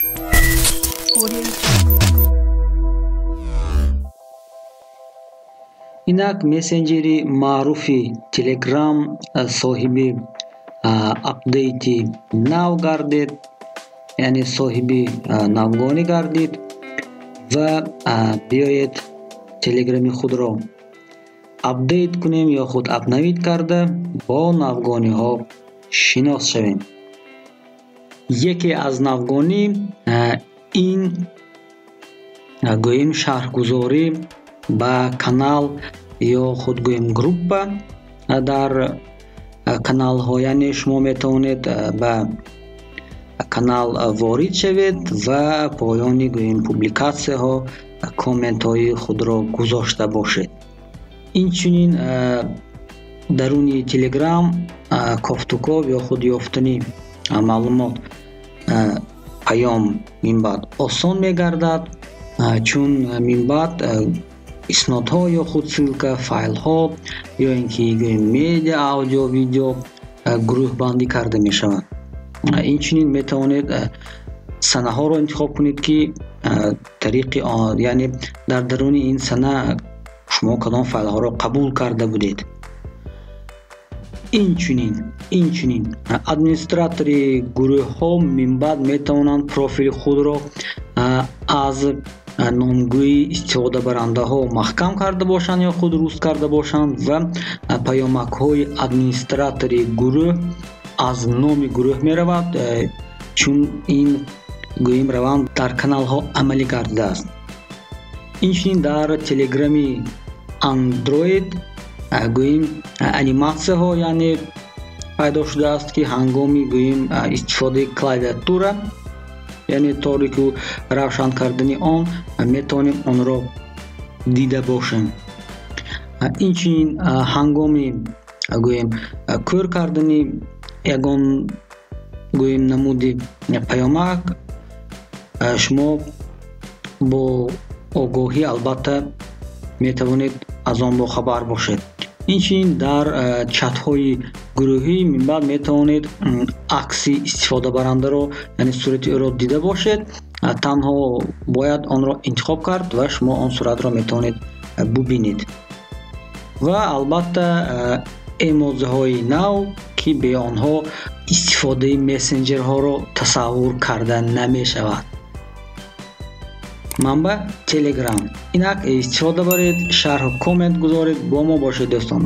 Audio Jungle. Инак мессенҷери маъруфи Телеграм соҳиби апдейти нав гардид, яъне соҳиби навгонӣ гардид ва биёед Телеграми худро апдейт кунем ё худ обновить карда бо навгониҳо шинос шавем. Яке аз навгонӣ ин гӯем шарҳгузорӣ ба канал ё худ гӯем группа дар каналҳо, яъне шумо метавонед ба канал ворид шавед ва поёни гӯем публикатсияҳо комментҳои худро гузошта бошед. Инчунин даруни Телеграм кофтуков ё худ ёфтани маълумот паём минбаъд осон мегардад, чун минбаъд иснодҳо ё худ ссылка, файлҳо ё ин ки гӯем медиа, аудио, видео гурӯҳбандӣ карда мешаванд. Инчунин метавонед санаҳоро интихоб кунед, ки тариқи яъне дар даруни ин сана шумо кадом файлҳоро қабул карда будед. Инчунин администратори гурӯҳҳо минбаъд метавонанд профили худро аз номгӯи истифодабарандаҳо маҳкам карда бошанд ё худ руст карда бошанд ва паёмакҳои администратори гурӯҳ аз номи гурӯҳ меравад, чун ин гӯем раванд дар каналҳо амалӣ гардидааст. Инчунин дар Телеграми Андроид гӯем аниматсияҳо яъне пайдо шудааст, ки ҳангоми гӯем истифодаи клавиатура, яъне торику равшан кардани он, метавонем онро дида бошем. Инчунин ҳангоми гӯем кӯр кардани ягон гӯем намуди паёмак шумо бо огоҳӣ албатта метавонед аз он бохабар бошед. Инчунин дар чатҳои гурӯҳӣ минбаъд метавонед акси истифодабарандаро, яъне сурати ӯро дида бошед. Танҳо бояд онро интихоб кард ва шумо он суратро метавонед бубинед. Ва албатта эмодзиҳои нав, ки бе онҳо истифодаи мессенҷерҳоро тасаввур карда намешавад. Манбаъ: Телеграм. Инак истифода баред, шарҳу коммент гузоред, бо мо бошед, дӯстон.